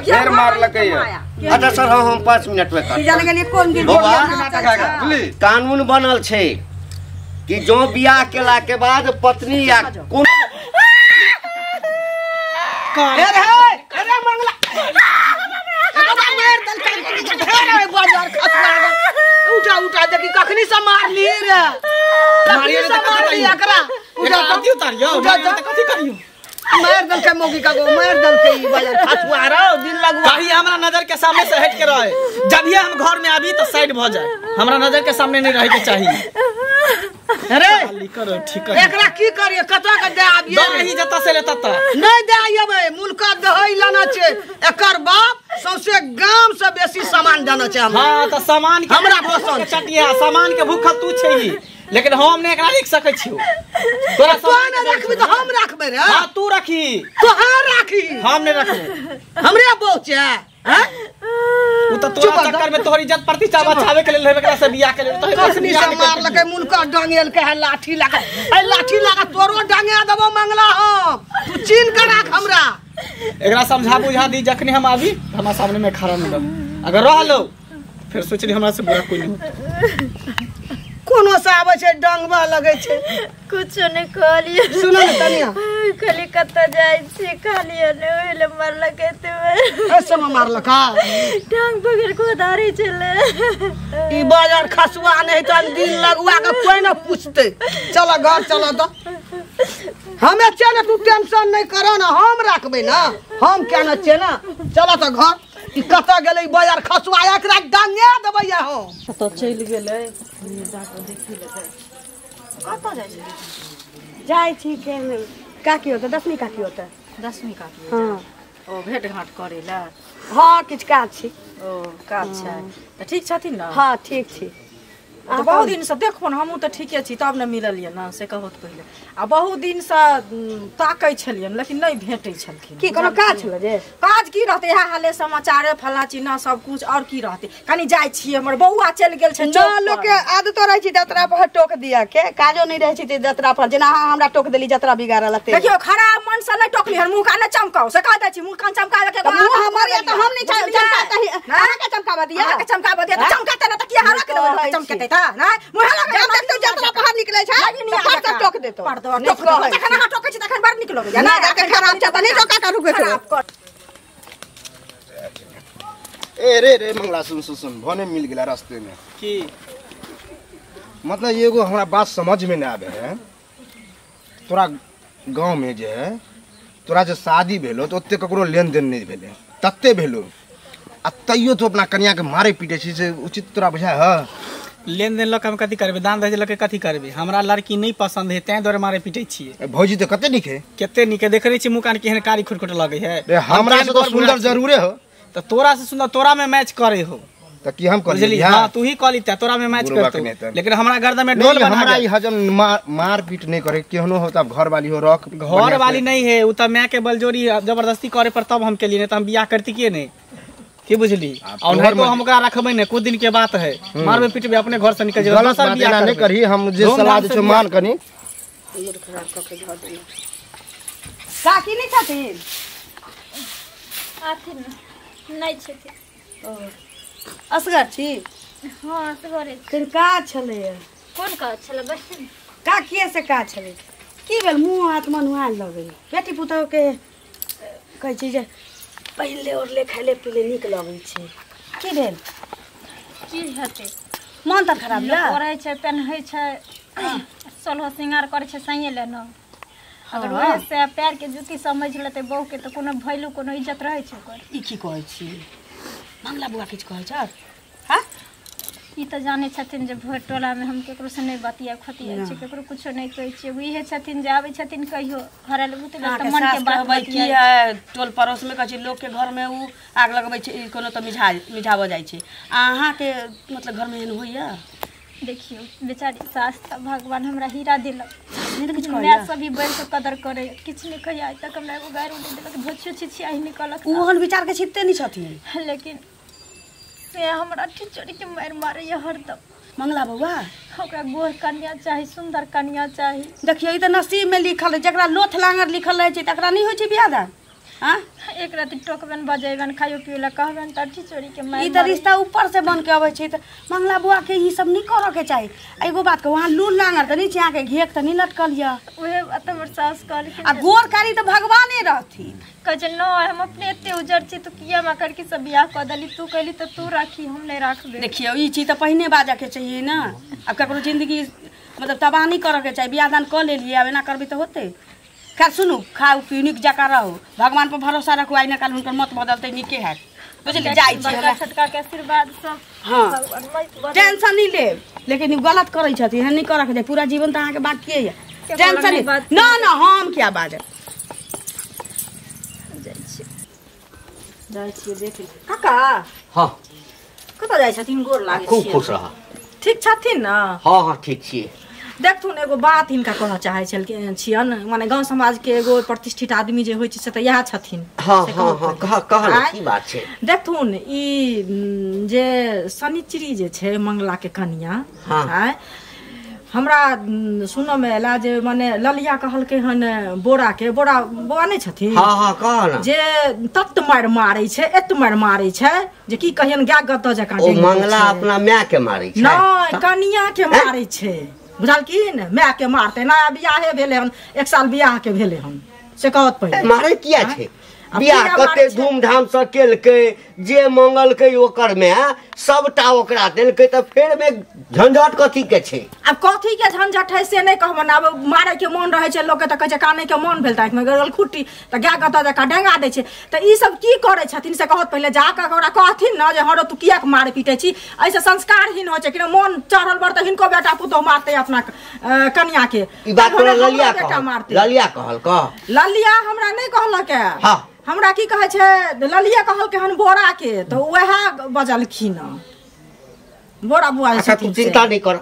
ढेर मारलकै। अच्छा सर हम 5 मिनट में की जाने गेलियै कोन दिन कानून बनल छै कि जो बियाह केला के बाद पत्नी या कोन अरे अरे मंगला एकरा मार दलकै ढेर आइ बाजार खसला उठा उठा देखी कखनी से मारली रे मारिए त मारली एकरा उठा कथि उतारियो उठा त कथि करियो मार दलकै मौगी का गो मार दलकै ई बाजार खसुआ रो दिन लगुआ कहीं हमरा नजर के सामने से हट के रहे। जब ये हम घर में आबी तो साइड भ जाए, हमरा नजर के सामने नहीं रहे के चाहिए। अरे करो ठीक है एकरा की करिए कतऽ के दे आबिए दही जतऽ से ले ततऽ नहीं दे आबे मुल्का दही लाना छै एकर बाप सौसे गाम से बेसी सामान देना छै हमरा। हां त सामान के हमरा पसंद चटिया सामान के भूखल तू छै ही, लेकिन हम ने एकरा रख सकै छियो। तोरा सामान ने रखबी त हम रखबे रे। हां तू रखी तो हां रखी हम ने रखबो हमरे बहु छै हैं उ त तोरा चक्कर में तोहर इज्जत प्रतिष्ठा बचावे के लेल एकरा से बियाह के लेल तो कखनी से मारलकै मुनका डांगेल के है लाठी लगा ए लाठी लगा तोरो डांगे देबो मंगला हम तू चीन के राख हमरा। एकरा समझा बुझा दी जखनी हम आबी हमरा सामने में खड़ा नहीं रह, अगर रह लो फिर सोचली हमरा से बुरा कोई नहीं। कोनो से आबै छै डांगबा लगै छै कुछो नहीं कहलिए। सुनो ने तनिया खाली कतऽ जाइ छी कहलिए ने ओहिले मारलकै ते ऐसे में मारलका टांग पकड़ के उधारी छलै। ई बाजार खसुआ नहीं त दिन लगुआ के कोई न पूछते। चल घर चल त हमे छै ने तू टेंशन नहीं कर ना हम रखबै ना हम क्या न छै ना चल त घर ई कतऽ गेलै बाजार खसुआ एकरा डांगे देबै हम कतऽ चलि गेलै जाके देखी ले कतऽ जाइ छै जाइ छी के काकी होतै दसमी काकी होतै दसमी काकी। हां ओ भेट घाट करै ला। हां किछु काज छी। ओ काज छै तऽ ठीक छथिन ने? हां ठीक छी। तऽ बहुत दिनसँ देखो ने हमहूँ तऽ ठीके छी तब ने मिललियै ने से कहू तऽ पहिले आ बहुत दिनसँ ताकै छलियनि लेकिन नहि भेटै छलखिन। की कोनो काज छलै जे? काज की रहतै इएह हाले समाचारे फल्लाँ चिन्ना सब कुछ और की रहतै कनी जाइ छियै हमर बौआ चलि गेल छै। न लोकके आदतो रहै छै जतरा पर टोक दिअ के काजो नहि रहै छै तऽ जतरा पर जेना अहाँ हमरा टोक देली जतरा बिगाड़ल ते देखियौ खराब मन से नहि टोकली हन मुँह कान नहि चमकाउ से कह दै छी मुँह कान चमकाबै के मुँह हमर या तऽ हम नहि चमकातही अहाँके चमकाबऽ दिअ अहाँके चमकाबऽ दिअ तऽ चमकातै ने तऽ किया हरा के देबै चमकेतै तऽ नहि मुँह लगा जब तक तो जतरा बाहर निकलै छै तब तक टोक देतो पर दो टोक दो तखन अहाँ टोकै छी तखन बड़ नीक लगैया ना जाके खराब छै तऽ नहि टोका करू के खराब कर। ए रे रे मंगला सुन सुन सुन भने मिल गेला रास्ते में की मतलब एगो हमरा बात समझ में ना आवे है। तोरा गांव में जे है तोरा जे शादी भेलो तो ओते ककरो लेन देन नहीं भेले तते भेलो आ तैयो तो अपना कन्या के मारे पीटे छी से उचित तोरा बुझाय है? लेन देन लऽ हम कथी करबै दान दहेज लऽ के कथी करबै हमरा लड़की नहीं पसंद है तैं दुआरे मारे पीटे छियै। भौजी तऽ कते नीक है कते नीक है देख रहे छी मुँह कान केहन कारी खुटखुट लगै है हमरा से तो सुंदर जरूरे हो तऽ तोरा से सुंदर तोरा में मैच करे हो तऽ की हम कहली? हां तू ही कहली त तोरा में मैच करतो लेकिन हमरा गर्दन में ढोल बना हमरा ई हजम मार पीट नहीं करे केहनो हो तब घर वाली हो रख घर वाली नहीं है उ त माय के बलजोरी जबरदस्ती करे पर तब हम के लिए नहीं त हम बियाह करती के नहीं की बुझली और नहीं तो हम ओकरा रखबै ने कुछ दिन के बात है मारबे पीटबे अपने घर से निकल जेबै दोसर बियाह नहीं करही हम जे सलाह दै छौ मान कनी। मूड खराब क के धऽ देने। काकी नहीं छथिन? आथिन नहीं छथिन। ओ असगर छी? हां असगरे छी। तोर काज छलै? कोन काज छलै बस काकिए से काज छलै। की भेल मुँह हाथ मनुआल लगै बेटी पुतहु के कहै छी जे पहिले ओढ़ले खाइले पीले नीक लगै छै की भेल? की हेतै मन तऽ खराब लोक ओढ़ै छै पेन्है छै सोलह श्रृंगार करै छै सैये ले न अगर ओहे से पैर के जूती समझ लेतै बहू के तऽ कोनो वैल्यू कोनो इज्जत रहै छै ओकर। ई की कहै छी मंगला बुआ किछु कहै छ? हाँ ई तऽ जानै छथिन जे भोर टोला में हम केकरो से नहीं बतिया खतिया छी केकरो कुछो नहीं कहै छियै इहे छथिन जे आबै छथिन कहियो घर लगू तऽ मन के बात की है टोल पड़ोस में कहै छै लोक के घर में उ आग लगबै छै कोनो तऽ मिझा मिझाबऽ जाइ छै आ अहाँ के मतलब घर में एहन होइया? देखियौ बेचारी सास तऽ भगवान हमरा हीरा देलक माय सब भी बढ़ि के कदर करे किछु नहीं कहिया आइ तक हमरा एगो गारि नहि देलक भोछियो छिछियाही नहि कहलक ओहन विचार के छिपते नहीं छथिन लेकिन से हमरा ठिचोरी के मारि मारैया हरदम। मंगला बौआ ओकरा गोर कन्या चाही सुंदर कन्या चाही। देखियौ ई तऽ नसीब में लिखल है जकरा लोथ लांगर लिखल रहै छै तकरा नहीं होइ छै बियाह दान। हां एक राति टोकबन बजेबन खाइयो पियो ला कहबन त ठीक चोरी के मार ई त रिश्ता ऊपर से बन के आबै छै त मंगला बुआ के ई सब नहीं करऽ के चाही। एगो बात कहू, वहाँ लूल लांगर त नहीं छै, अहाँ के घेक त नहीं लटकल य उहे बात हमर सास कहलखिन। आ गोर कारी त भगवाने रहथिन। कहै छै न हम अपने एते उजर छी तो किया मा करके सब बियाह क देली, तू कहली त तू राखी हम नहीं राखबे। देखियो ई चीज त पहिने बाजऽ के चाहिए ना। अब ककरो जिंदगी मतलब तबाह नहीं करऽ के चाही। बियाह दान क लेलिए अब एना करबी त होतै। खैर सुनू, खाऊ पीऊ नीक जकाँ रहू, भगवान पर भरोसा रखू, आइ न काल्हि हुनकर मत बदलतै नीके हैत। बुझलियै? जाइ छी बड़का छोटका के आशीर्वाद सब। हाँ टेंशन नहीं लेब, लेकिन ई गलत करै छथिन, एहन नहीं करऽ के चाही। पूरा जीवन तऽ अहाँके बाकिए यऽ, टेंशन नहीं। ना ना हम किया बाजब। जाइ छियै देख काका। हाँ कतऽ जाइ छथिन? गोर लागै खूब खुश रह। ठीक छथिन ना? हाँ हाँ ठीक छियै। देखथुन एगो बात हिनका कहऽ चाहै छलखिन छियन, माने गाँव समाज के एगो प्रतिष्ठित आदमी जे होइ छै से तऽ इएह छथिन। हाँ हाँ हाँ कह कह ने की बात छै। देखथुन ई जे शनिचरी जे छै मंगला के कनिया, हाँ हमरा सुनऽ मे एला जे माने ललिया कहलकै हन बोरा के, बोरा बौआ नहि छथिन? हाँ हाँ कह न जे तत मारि मारै छै, एत मारि मारै छै जे की कहियन गाय गदह जकाँ। ओ मंगला अपना माय के मारै छै? नहि कनिया के मारै छै, बुझलखिन? माय के मारतै ना, बियाहे भेलै हन, एक साल बियाह के भेलै हन से कहत पहिले। मारै किया छै? बियाह कते धूमधाम से केलकै, जे मंगलकै ओकर में सबटा ओकरा देलकै, तऽ फेर में झंझट कथी के छै? आब कथी के झंझट है से नहि कहबनि। आब मारै के मोन रहै छै लोकके तऽ कहै छै कानै के मोन भेल तऽ आँखिमे गड़ल खुट्टी तऽ गाय गदह जकाँ डेंगा दै छै। तऽ ई सब की करै छथिन से कहत पहिले। जाकऽ ओकरा कहथिन ने जे हरो तू किएक मारै पीटै छी, एहिसँ संस्कारहीन होइ छै कि मोन चढ़ल बर तऽ हिनको बेटा पुतोह मारतै अपना कनिया के। ई बात तोरा ललिया कहल? ललिया कहल कह? ललिया हमरा नहि कहलक। हाँ हमरा की कहै छै ललिया कहलकै हन बोरा के, तऽ वएह बजलखिन बोरा बुआ। अच्छा तू चिंता नहीं कर,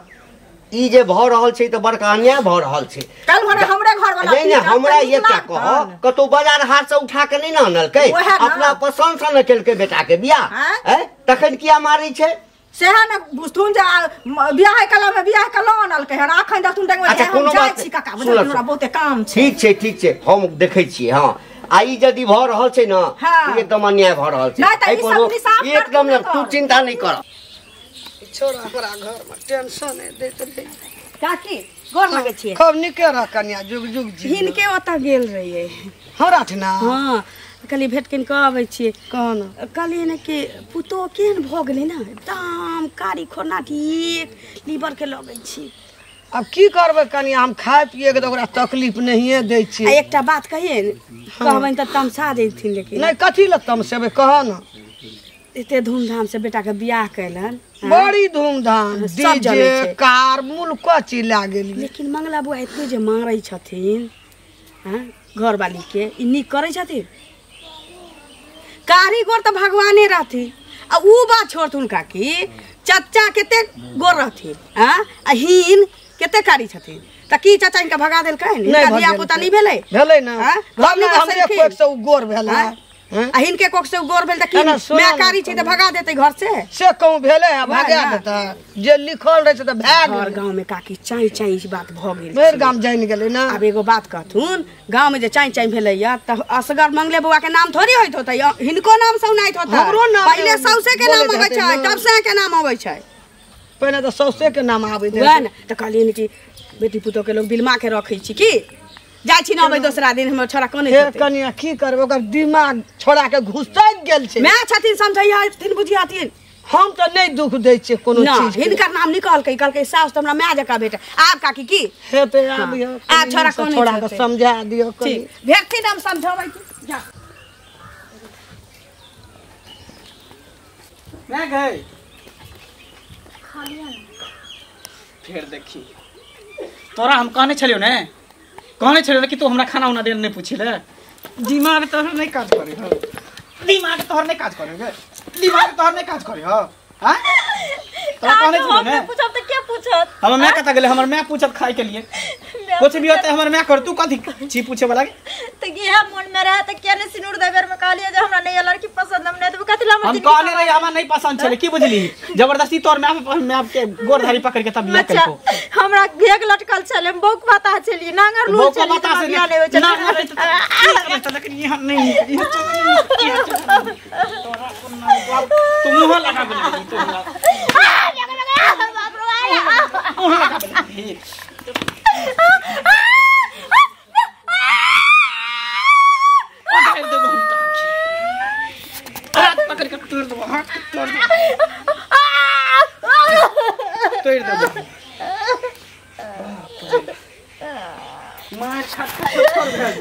ई जे भऽ रहल छै तऽ बड़का अन्याय भऽ रहल छै। काल्हि भरे हमरे घर वाला नहीं नहीं हमरा ये क्या कह, कतौ बाजार हाट से उठा के नहीं ने आनलकै, अपना पसंद से न केलकै बेटा के बियाह, तखन किया मारै छै? सेहा ने बुझथुन जे बियाह कला में बियाह के लऽ आनलकै हन, अखन देखथुन डेंगबै। अच्छा कोनो बात छी काका, बुझल हमरा बहुते काम छै। ठीक छै ठीक छै, हम देखै छियै। हाँ आ ई यदि भऽ रहल छै ने एकदम अन्याय भऽ रहल छै, एकदम तू चिंता नहीं कर। छोड़ हमरा घर में टेंशन दैत रहे। काकी गोर लगै छियै। खूब नीके रह कनिया, जुग जुग जी। हिनके ओतऽ गेल रहियै हमरा ठिना। हाँ कहलियै भेट कनि कऽ अबै छियै। कह न कहलियै ने कि पुतोह केहन भऽ गेलै ने, एकदम कारी खोना ठीक लीवर के लगै छी। अब की करबै कनिया, हम खाय पिए के तऽ ओकरा तकलीफ नहिए दै छियै। आ एकटा बात कहियै, कहबनि तऽ तमसा जैथिन। लेकिन नहि कथी लए तमसेबै कह न। एते धूमधाम से बेटा के बियाह कैलन, बड़ी धूमधाम, डीजे कार मूल कथी लए गेलियै। लेकिन मंगला बुआ एते जे मारै छथिन हाँ घरवाली के, ई नीक करै छथिन? कारीगर तऽ भगवाने रहथिन। आ उ बात छोड़थुन काकी, चचा कते गोर रहथिन हाँ, आ हीन कते कारी छथिन, तऽ की चचा हिनका भगा देलकै? हिनका धिया पुता नहि भेलै? भेलै ना। हमरे कोख से उ गोर भेलै आ हिनके कोख से उ गोर भेल तऽ की माय कारी छै तऽ भगा देतै घर से? से कहूँ भेलै आ भगा देतै, जे लिखल रहै छै तऽ भए गेल। घर गाँव में काकी चाँइ चाँइ ई बात भऽ गेल, भरि गाम जानि गेलै ना। आब एगो बात कहथुन, गाँव में जे चाँइ चाँइ भेलैया तऽ असगर मंगले बौआ के नाम थोड़ी होइत होतै, हिनको नाम सौनाइत होतै। हमरो नाम पहिले सौसे के नाम अबै छै तब से के नाम अबै छै। पहिने तऽ सौसे के नाम आबैत वएह ने। तऽ कहलियै कि बेटी पुतोह के लोग बिलमा के रखै छी की जाइ छी न अबै दोसरा दिन हमर छोड़ा कनै हेतै। कनिया की करबै, ओकर दिमाग छोड़ा के घुसैत गेल छै। माय छथिन समझैहथिन बुझिहथिन। हम तऽ नहि दुख दै छियै कोनो चीज। हिनकर नाम नहि कहलकै, कहलकै साउस तऽ हमरा माय जकाँ भेटल। आब काकी की हेतै, आब आब छोड़ा कनै छोड़ा के समझा दियौ। ठीक भेटथिन हम समझाबै छी। जा माय गई फेर देखी तोरा हम कहने छलियौ ने, कहने छलियौ कि तू हमरा खाना उना देल नहीं पूछिले। दिमाग तोहर नहीं काज करे हो, दिमाग तोहर नहीं काज करे गे, दिमाग तोहर नहीं काज करे हो। हां तोरा कहने छलियौ ने? पूछब त के पूछत? हमर माय कत गेलै? हमर माय पूछत खाय के लिए कुछ भी होते हमर माय कर, तू कथी छी पूछे वाला के? त इहे मन में रहे त के ने सिनूर देबेर में कहलिए जे हमरा नहीं लड़की पसंद, हम नहीं देबो। कथि ला हम कहने रही हमरा नहीं पसंद छले की बुझली जबरदस्ती तोर मैं आपके गोर धारी पकड़ के तब बियाह कइको हमरा घेग लटकल छले हम बौक बता छलिए नांगर लूल छलिए त बियाह नहीं होय छले नांगर लेकिन यहाँ नहीं यहाँ तू मुंह लगा बे तू मुंह लगा बे पकड़ के तोड़ दो हाथ तोड़ दो तोड़ दो मार छत पर भेज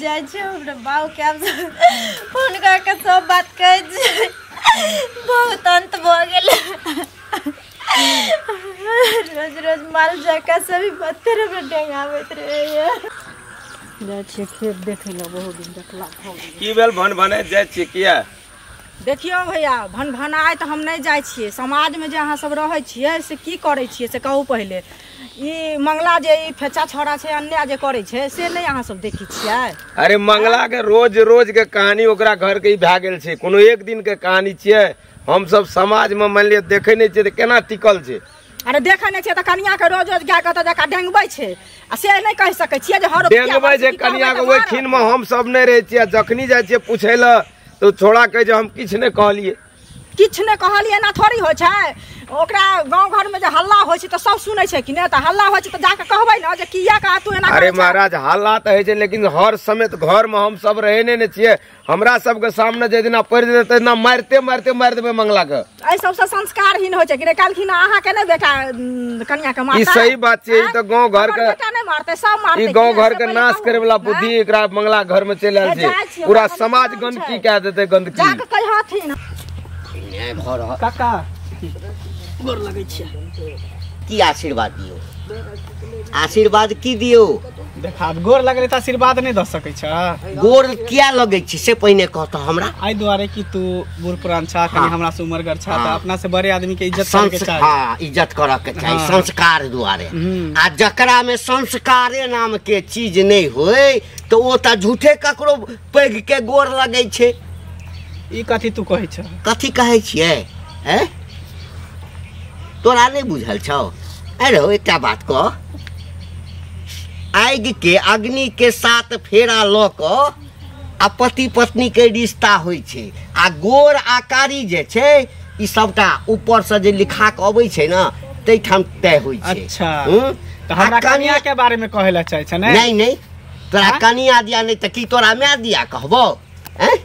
जाइ छै हमरा बाबू के आब फोन करके सब बात कहै छै बहुत अंत भ गेल रोज रोज माल जका सभी पत्थर में डेंगाबैत रहैया जाइ छियै खेत देखै लए बहुत दिन देखला भऽ गेल की भेल भन भने जाइ छियै किया देखियौ भैया भन भनाइ तऽ हम नहि जाइ छियै समाजमे जे अहाँ सब रहै छियै से की करै छियै से कहू पहिले ई मंगला जे ई फेचा छौड़ा छै अन्याय जे करै छै से नहि अहाँ सब देखै छियै अरे मंगला के रोज रोज के कहानी ओकरा घर के ई भए गेल छै कोनो एक दिन के कहानी छियै हम सब समाज में मान लिअ देखै नहि छियै तऽ केना टिकल छै अरे देखै नहि छियै तऽ कनिया के रोज रोज गाय कतऽ जका डेंगबै छै आ से नहि कहि सकै छियै जे हर डेंगबै छै कनिया के ओहि खिन में हम सब नहि रहै छियै जखनी जाइ छियै पूछै लए तो छोड़ा कहै छै हम किछु नहि कहलियै किछु नहि कहलियै एना थोड़ी होइ छै ओकरा गाँव घर में जे हल्ला होइ छै तऽ सब सुनै छै कि नहि तऽ हल्ला होइ छै तऽ जाके कहबै ने जे किया कहा तू एना अरे महाराज हल्ला तऽ होइ छै लेकिन हर समय तऽ घर में हम सब रहे नहि ने छियै हमरा सबके सामने जे दिना पड़ि जेतै तै दिना मारिते मारिते मारि देबै मंगला के एहि सबसँ संस्कारहीन होइ छै कि नहि काल्हिखिन अहाँके नहि बेटा कनिया के मारतै ई सही बात छै ई तऽ गाँव घर के बेटा नहि मारतै सब मारतै ई गाँव घर के नाश करे वाला बुद्धि एकरा मंगला घर में चलि आयल छै पूरा समाज गंदगी कए देतै गंदगी जाके कहिहथिन नहि भऽ रहल काका गोर लगै छियै की आशीर्वाद दियौ आशीर्वाद की दियौ देखा गोर लगले तऽ आशीर्वाद नहि दऽ सकै छ गोर किया लगै छी से पहिने कहत हमरा एहि दुआरे कि तू बूढ़ पुरान छा कनी हमरा से उमरगर छा तऽ अपना से बड़े आदमी के इज्जत करे के चाही हां इज्जत करऽ के चाही संस्कार दुआरे आ जकरा में संस्कारे नाम के चीज नहि होय तऽ ओ तऽ झूठे ककरो पैघ के गोर लगै छै ई कथी तू कहै छ कथी कहै छियै हैं तोरा नहि बुझल छौ अरे एकटा बात कह आगि के अग्नि के साथ फेरा लऽ कऽ आ पति पत्नी के रिश्ता होइ छै आ गोर आकारी जे छै ई सबटा ऊपर से जे लिखा के अबै छै ने ताहिठाम तय होइ छै अच्छा तऽ हमरा कनिया के बारे में कहै लए चाहै छै ने नहि नहि तोरा कनिया दिया नहि तऽ की तोरा माय दिया कहबो हैं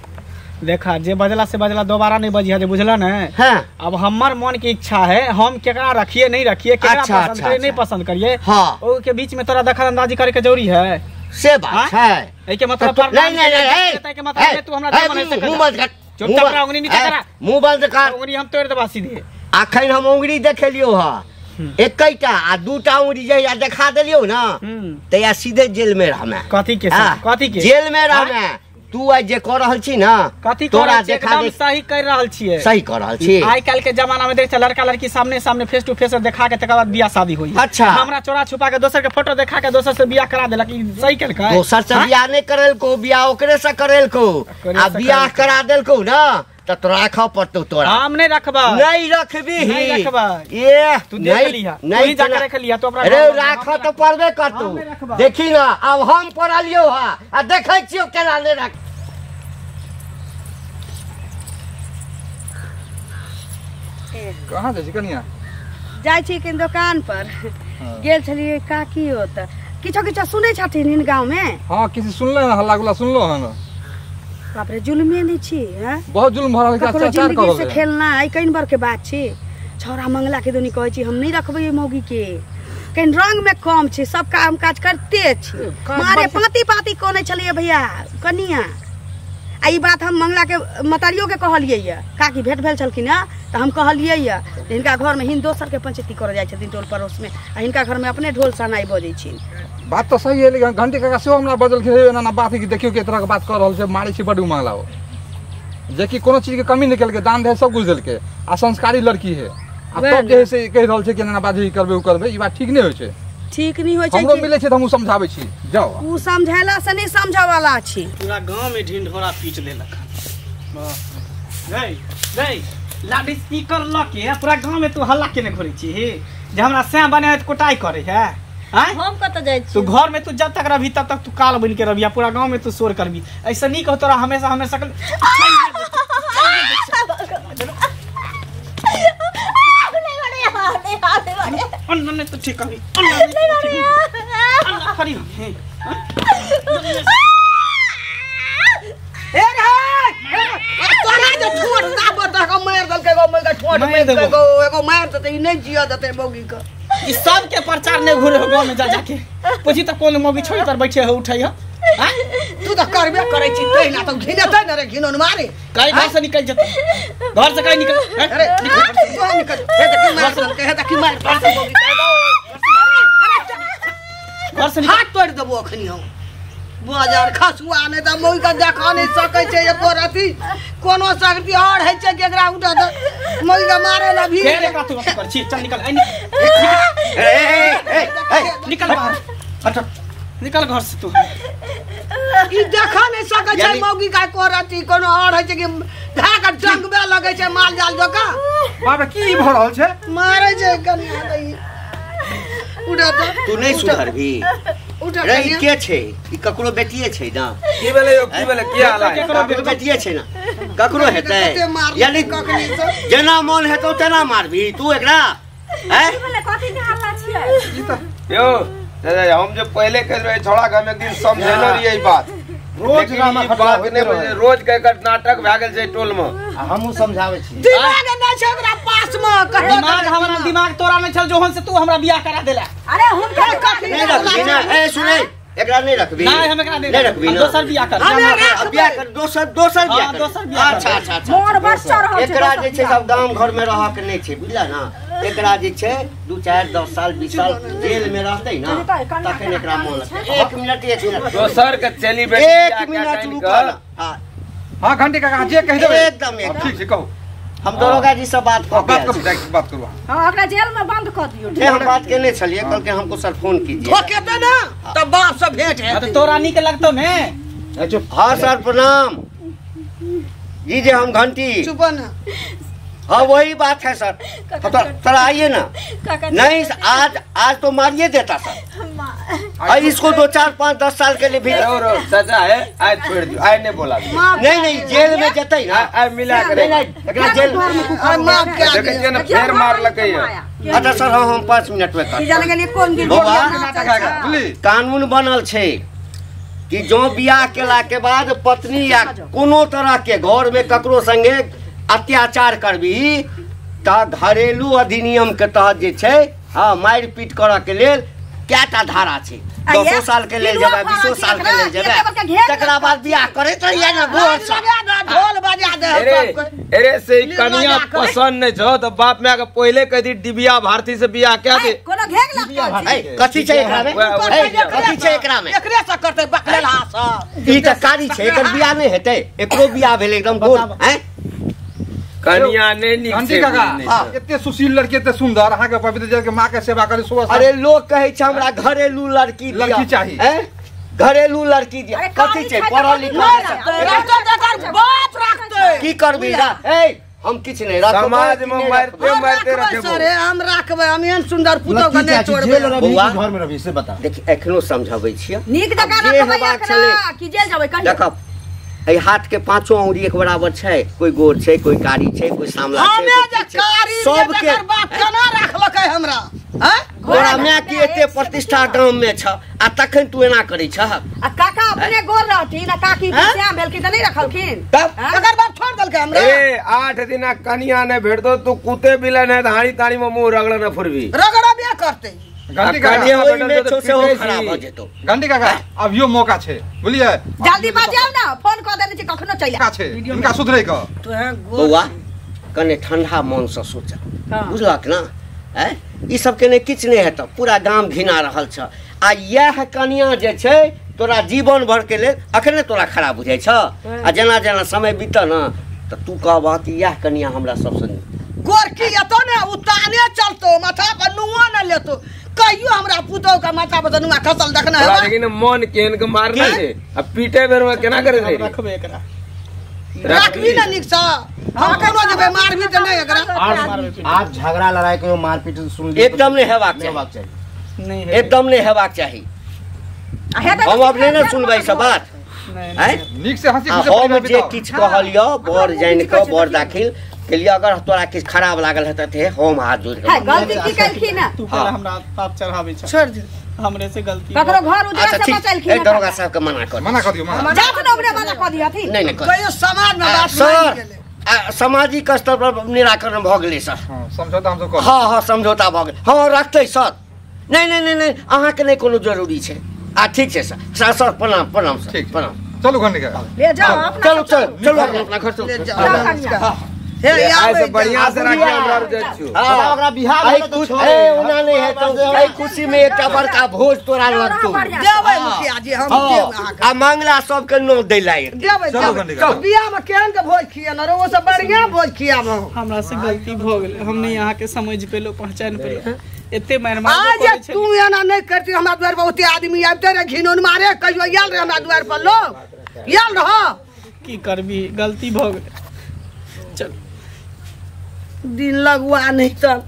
देखा जे बजला से बजला दोबारा नहीं बजिया जे बुझला ने हाँ। अब हमर मन के इच्छा है हम केकरा रखिए नहीं रखिए केकरा अच्छा, पसंद अच्छा, करिए नहीं अच्छा। पसंद करिए हाँ। ओ के बीच में तोरा दखल अंदाजी करे के जरूरी है से बात है एहि के मतलब नहीं नहीं नहीं नहीं के मतलब तू हमरा दे मने मुंह बंद कर चुपचाप रह उंगली नीचे करा मुंह बंद कर उंगली हम तोड़ देबा सीधे अखन हम उंगली देखेलियो हा एकैटा आ दूटा उंगली जे देखा देलियो ना तैया सीधे जेल में रहमे कथी के कथी के जेल में रहमे तू आइ जे कऽ रहल छी ना कथी तोरा देखा दे सही कर रहल छियै सही कर रहल छी आइ काल्हि के जमाना में देख लड़का लड़की सामने सामने फेस टू फेस देखा के तकर बाद बियाह शादी होई अच्छा हमरा चोरा छुपा के दोसर के फोटो देखा के दोसर से बियाह करा देलक ई सही केलकै दोसर से बियाह नहीं करेलको बियाह ओकरे से करेलको आ बियाह करा देलको ना त तोरा राखऽ पड़तौ तोरा हम नहीं रखबा नहीं रखबी नहीं रखबा ए तू देख लिहा नहीं जाके रख लिहा तो अपना अरे राखऽ त पड़बे करतौ देखी ना अब हम पड़लियो हा आ देखै छियो केना नहीं रख कहाँ जाइ छी कनिया जाइ छी कनि दोकान पर गेल छलियै काकी ओतऽ किछो किछो सुनै छथिन हिन गाँव में हाँ किसी सुनले हन हल्ला गुल्ला सुनलो हन बाप रे जुल्मे नहीं छी हैं बहुत जुल्म भऽ रहल छै ककरो अत्याचार जिंदगी कऽ से रहल खेलना आई कइन बार के बात छी छौड़ा मंगला के दुनी कहै छी हम नहीं रखबै ई मौगी के कनि रंग में कम छी सब काम काज करते छी मारे पाती पाती कोने छलियै भैया कनिया आ ई बात हम मंगला के मतरियो के कहलियै ये काकी भेंट भेल छलखिन हँ तऽ हम कहलियै ये हिनका घर में हिन दोसर के पंचायती करऽ जाइ छथिन टोल पड़ोस में आ हिनका घर में अपने ढोल सनाइ बजै छिन बात तऽ सही है लेकिन घंटी काका सेहो हमरा बजलखिन हे एना एना बात है कि देखियौ के तरह के बात कऽ रहल छै मारै छै बड मंगला ओ जेकि कोनो चीज के कमी नहि केलकै दान दहेज सब कुछ देलकै आ संस्कारी लड़की है आ तब जे है से कहि रहल छै कि एना बाजी करबै उ करबै ई बात ठीक नहि होइ छै। ठीक नहीं होइ छै। हमरो मिलै छै त हमहूँ समझाबै छी। जाओ उ समझैला से नहीं समझावाला छी। पूरा गांव में ढिंढोरा पीट देलक। नहीं नहीं लाउड स्पीकर ल के पूरा गांव में तू हल्ला केने घुरै छी जे हमरा सैं बने कोटाई करे है। हम कत जाय छी? तू घर में तू जब तक रहबी तब तक तू काल बन के रहबी, पूरा गांव में तू शोर करबी। ऐसा नहीं कहो तोरा हमेशा हमेशा अन्ना तो ठीक कभी अन्ना खड़ी हो। ए रे तोरा जे ठोर दाब दह के मार देलकै एगो मौगी ठोर मार देलकै एगो मार देतै ई नहीं जिया देतै मौगी के। ई सब के प्रचार नहीं घुरे हो गांव में जा जाके पूछी त कोन मौगी छोड़ी तर बैठे हो उठै हो। तू त करबे करै छी तहिना त घिनेतै न रे घिनौन मारे कहीं घर से निकल जतै घर से कहीं निकल। अरे निकल तू निकल हे देखी मार देलकै हे देखी मार मौगी घर से हाथ तोड़ देबो अखनी हम। बाजार खसुआ नहीं त मौगी के देखा नहीं सकै छै एको रति कोनो शक्ति और है छै कि एकरा उठा दे मौगी के मारे ला भी फेर एकरा तू कर छी। चल निकल ए ए ए ए निकल बाहर हट निकल घर से तू। ई देखा नहीं सकै छै मौगी का एको रति कोनो और है छै कि धा के डंगबे लगै छै माल जाल जका। बाप रे की भ रहल छै? मारे छै कनिया के उठा दे। तू नहीं सुधरबी रे ई के छै? ई ककरो बेटिए छै ना? की भेलै यौ की भेलै की हाल है? ककरो बेटिए छै ना? ककरो हेतै यानी जेना मन हेतौ तेना मारबी तू एकरा। हैं की भेलै कथि के हल्ला छियै ई त यौ दादा हम जे पहिले कह रहे छोड़ा के हम एक दिन समझेलो रहियै ई बात। रोज रामा खटला होइते रहे रोज के एकर नाटक भए गेल छै टोल में आ हमहूँ समझाबै छी। दिमाग नै छै ओकरा पास में कतौ दिमाग हमरा दिमाग तोरा नै छल जोहन से तू हमरा बियाह करा देला। अरे हुनका कथि नहीं रखबी ना? ए सुनै एकरा नहीं रखबी। नहीं हम एकरा नहीं रखबी ना। दोसर बियाह कर बियाह कर दोसर दोसर बियाह दोसर बियाह। अच्छा अच्छा अच्छा मोर बच्चा रहल छै। एकरा जे छै सब गाम घर में रह के नहीं छै बुझला ना। एकरा जे छै 2 4 10 साल 20 साल जेल में रहतै ना तखन एकरा मोन लगतै। एक मिनट एक मिनट दोसर के चली बेटी एक मिनट रुक। हां हां घंटी काका जे कहि देबै एकदम एकदम ठीक छै कहू। हम दरोगा जी से बात कर बात करू। हां ओकरा जेल में बंद कर दियो। ए हम बात केने छलिए कल के हमको सर फोन कीजिए। ठोकेते ना तब बाप से भेंट है। तो तोरा नीक लगतौ ने? हां सर प्रणाम जी जी हम घंटी चुप ना। हाँ वही बात है सर। तो सर आइए ना। नहीं आज आज तो मारिए देता सर। और इसको 2 4 5 10 साल के लिए भी और सजा है आज छोड़ दियो आज नहीं बोला। नहीं नहीं जेल में जतई ना आज मिला करे जेल माफ कर देखै ना फेर मार लकै है। अच्छा सर हम 5 मिनट में कर जाने के लिए कोन दिन कानून बनल छै कि जो बियाह केला के बाद पत्नी या कोनो तरह के घर में ककरो संगे अत्याचार करबी त घरेलू अधिनियम के तहत जे छै हां मारि पीट करऽ के लेल कएटा धारा छै 10 साल के लेल जेबै 20 साल के लेल जेबै तकरा बाद बियाह करैत रहियै ना गोर से ढोल बजा दे। अरे से कनिया पसंद नहीं छौ त बाप माय के पहिले कह दी डिबिया भारती से बियाह कह दे। कोनो घेग लगतौ ए कथि छै एकरा में? कथि छै एकरा में? एकरे से करतै बकलेल हाथ ई त कारी छै एकर बियाह नहीं हेतै। एकरो बियाह भेलै एकदम गोर हैं कनिया नहीं नीक घंटी काका एते सुशील लड़की एते सुंदर अहाँ के पवित्र जल के मां के सेवा करे सुबह। अरे लोग कहै छै हमरा घरेलू लड़की लड़की चाही घरेलू लड़की दिया कथि छै पढ़ल लिखल बाप राखतै की करबी ए हम किछ नहीं राखब समाज में मारते मारते रखबो। सर हम राखबै हम एहन सुंदर पुतोह के नहीं छोड़बै। बौआ घर में रहबी से बता। देखि एखनो समझाबै छियै नीक जकाँ राखबै एकरा कि जेल जेबै कहियो। देखब ए हाथ के 5 अंगुरी एक बराबर छै कोई गोर छै कोई कारी छै कोई सामला छै हमे जे कारी सबके बाप केना राखलकै हमरा हैं तोरा माय के एते प्रतिष्ठा गांव में छ आ तखन तू एना करै छह। आ काका अपने गोर रहथिन आ काकी श्याम भेलखिन त नहीं रखलखिन तब एकर बाप छोड़ देलकै हमरा। ए 8 दिना कनिया नै भेटतो तू कुते बिला नै हाड़ी ताड़ी में मुंह रगड़ न फुरबी रगड़बे करतै। घंटी काका खराब हो जेतो। घंटी काका अब यो मौका छै बुझलियै जल्दी बजाउ ना फोन क देने छी कखनो चलि आ छै इनका सुधरै के। बौआ कने ठंडा मन से सोच बुझलक ना हैं ई सब के ने किछ नहीं हेतौ पूरा गाम घिना रहल छ आ यह कनिया जे छै तोरा जीवन भर के लेल अखने तोरा खराब बुझाइ छ आ जेना जेना समय बीतल ना त तू कहबह कि यह कनिया हमरा सबसे नीक। गोरकी एतो ने उताने चलतो माथा पर नुआ न लेतो कहियो हमरा पुतोह के माथा पर नुआ खसल देखना है लेकिन मन केन के मारना छै आ पीटे बेर में केना करे रे रखबे एकरा रखबी ना निक सा हम कोनो जेबे मारबी त नहीं एकरा आप झगड़ा लड़ाई कहियो मारपीट सुन ली एकदम नहीं हेबाक चाही नहीं एकदम नहीं हेबाक चाही हम अब नहीं ना सुनबै सब बात नीक से हंसी खुशी हम जे किछ कहलियो बर जानि क बर दाखिल के लिए अगर तोरा किछ खराब लागल हेतै ते हम हाथ जोड़ के गलती की केलखिन ना तू पहले हमरा पाप चढ़ाबै छ छोड़ दे हमरे से गलती ककरो घर उजड़ा से बचलखिन ए दरोगा साहब के मना कर मना कर दियो मना जात न ओकरे मना कर दियथिन नहीं नहीं कहियो समाज में बात सर सामाजिक स्तर पर निराकरण भ गेलै सर हां समझौता हम सब कर हां हां समझौता भ गेल हां रखतै सर नहीं नहीं नहीं नहीं अहाँ के नहीं कोनो जरूरी छै आ ठीक छै सर सर सर प्रणाम प्रणाम सर प्रणाम चलू घर निकल ले जाओ अपना चलो चलो चलो अपना घर चलो हे आइ से बढ़िया से राखी हमरा आर जाइ छियो बताओ ओकरा बियाह भेल त छोड़ ए ओना नहीं है तो एहि खुशी में एकटा बड़का भोज तोरा लगतौ देबै मुखिया जी हम देब अहाँ आ मांगला सबके नो दै लायक देबै चलू बियाह में केहन के भोज खिएल रे ओ सब बढ़िया भोज खियाब हमरा से गलती भ गेल हम नहीं अहाँ के समझ पेलो पहचान पेलो एते मार मार आज तू एना नहीं करती हमरा द्वार पर ओते आदमी आबिते रे घिनौन मारे कहियो आयल रे हमरा द्वार पर लोग आयल रह की करबी गलती भ गेल चल दिन लगुआ नहीं त।